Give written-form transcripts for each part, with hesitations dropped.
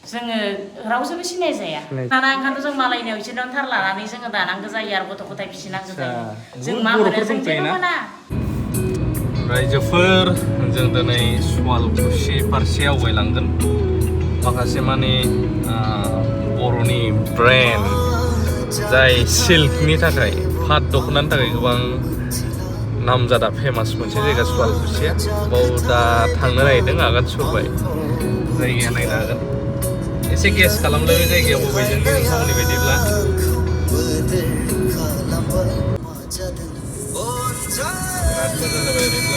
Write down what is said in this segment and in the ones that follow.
जोङो रावजोंबो सिनाय जाया दाना ओंखायनो जों मालायनियाव एसे थार लानानै जोङो दानांगौ जायो आरो गथ' गथाय फिसिनांगौ जायो जों मा मोनो जों जेबो मोना रायजोफोर जों दिनै सुवालकुसि फारसे आवगायलांगोन माखासे माने बर'नि ब्रेन्ड जाय सिल्कनि थाखाय पाट दख'नानि थाखाय गोबां नामजादा फेमास मोनसे जायगा सुवालकुसिया बाव दा थांनो नागिरदों आगान सुरबाय जायगाया नायनो हागोन एसे गेस खालामदो बे जायगायाव बबे जोंनि नोंथांमोननि बायदिब्ला बिराद मोजां जाबाय ओरैनो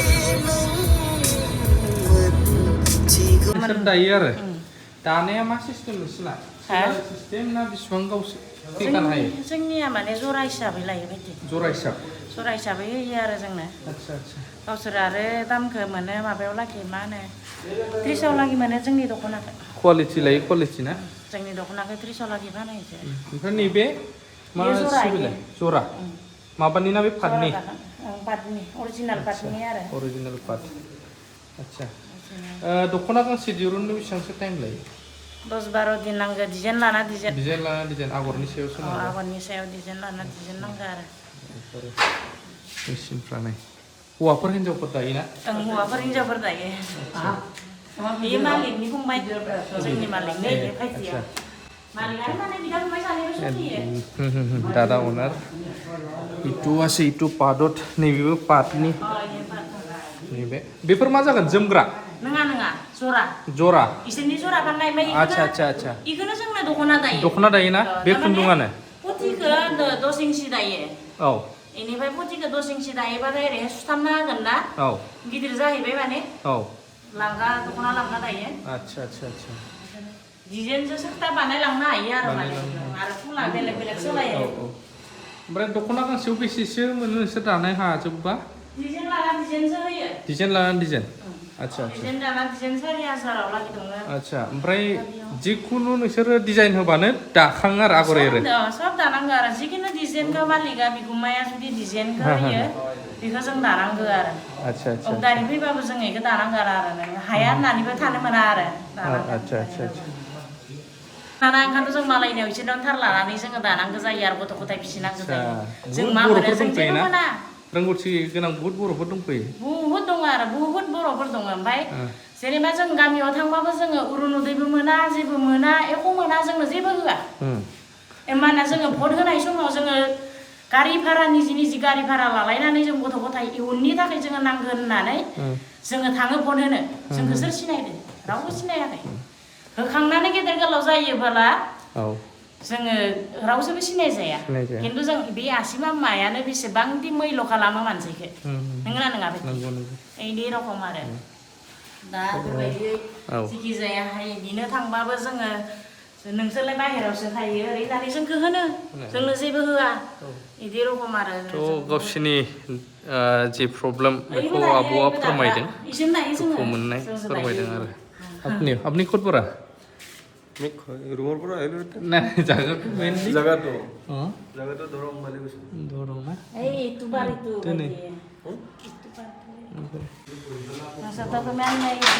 नोंसोर दायो आरो दानाया मा सिस्टेम नोंसोरना सिस्टेम ना बेसेबां गावसोर फैखानो हायो जोंनिया माने जरा हिसाबै लायो बायदि जरा हिसाबै होयो आरो जोंनो गावसोर आरो दामखौ मोनो माबायाव लागि मा होनो 30 लागि मोनो जोंनि दख'नाखौ क्वालिटि लायो क्वालिटि ना जोंनि दख'नाखौ 30 लागि बानायो ओमफ्राय नैबे मा सिबिलाय जरा माबानि ना बे पाटनि पाटनि अरिजिनाल पाटनि आरो अरिजिनाल पाट आच्छा दख'ना गांसे दिरुननो बेसेबांसो टाइम लायो 10-12 दिन नांगौ डिजाइन लाना डिजाइन आगरनि सायाव सोनारो आगरनि सायाव डिजाइन लाना डिजाइन नांगौ आरो मेचिनफ्रा नै हौवाफोर हिन्जावफोर दायोना हौवाफोर हिन्जावफोर दायो बे मालिकनि फंबाय जोंनि मालिकनि फायथिया मालिकानो माने बिदा फंबाय सानैबो सोलियो दादा अनार इटु आसे इटु पादत नैबेबो पाटनि नैबे बेफोर मा जागोन जोमग्रा नङा जरा इसोरनि जरा बानाय मै आच्छा इखौनो जोंनो दख'ना दायोना बे खुन्दुङानो पटिखौ 10 इंसि दायो औ इनिफ्राय पटिखौ 10 इंसि दायोबाथाय ओरैहाय सुथामना होगोन ना औ गिदिर जाहैबाय माने औ लांगा दख'ना लांगा दायो आच्छा डिजाइनजों सोरता बानायलांनो हायो आरो फुला बेलेग सोलायो ओमफ्राय दख'ना गांसेयाव बेसेसो मोनो नोंसोर दानाय हाजोबबा डिजाइन लाना डिजाइनसो होयो डिजाइन लाना डिजाइन आच्छा डिजाइन लाना डिजाइन 4000 लागि दङ आच्छा ओमफ्राय जिखुनु नोंसोरो डिजाइन होबानो दाखाङो आरो आगर एरो सब दानांगौ आरो जिखुनु डिजाइनखौ मालिका बिगुमाया जुदि डिजाइनखौ होयो बेखौ जों दानांगौ आरो आच्छा दानि फैबाबो जों बेखौ दानांगौ आरो नों हाया होननानैबो थानो मोना आरो आच्छा दाना ओंखायनोथ' जों मालायनियाव एसे थार लानानै जोङो दानांगौ जायो आरो गथ' गथाय फिसिनांगौ जायो जों मा मोनो जों जेबो मोना रोंगौथि गोनां बहुत बर'फोर दंफैयो बहुत दङ आरो बहुत बर'फोर दङ ओमफ्राय जेनेबा जों गामियाव थांबाबो जोङो उरुनोदैबो मोना जेबो मोना एख' मोना जोंनो जेबो होआ होमबाना जोङो भट होनाय समाव जोङो गारि भारा निजि गारि भारा लालायनानै जों गथ' गथाय इयुननि थाखाय जोङो नांगोन होननानै जोङो थाङो भट होनो जोंखौ सोर सिनायदों रावबो सिनायाखै होखांनानै गेदेर गोलाव जायोबोला जोङो रावजोंबो सिनाय जाया खिन्थु जों बे आसिमा मायानो बेसेबांदि मैल' खालामो मानसिखौ नंगौना नङा बिदि रखम आरो दा बेबायदि जिखि जाया बिनो थांबाबो जोङो नोंसोरलाय बाहेरायावसो थायो ओरै होननानै जोंखौ होनो जोंनो जेबो होआ बिदि रखम आरो गावसोरनि जि प्रब्लेम बेखौ आब'आ फोरमायदों दुखु मोननाय फोरमायदं आरो আপনি ক'ত পৰা ৰুমৰ পৰা আহিলোঁ না জাগাটো মেইনলি জাগাটো দৰং বুলি কৈছোঁ দৰং না এইটো বাৰীটো Maksudnya kemana ya?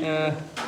Bapak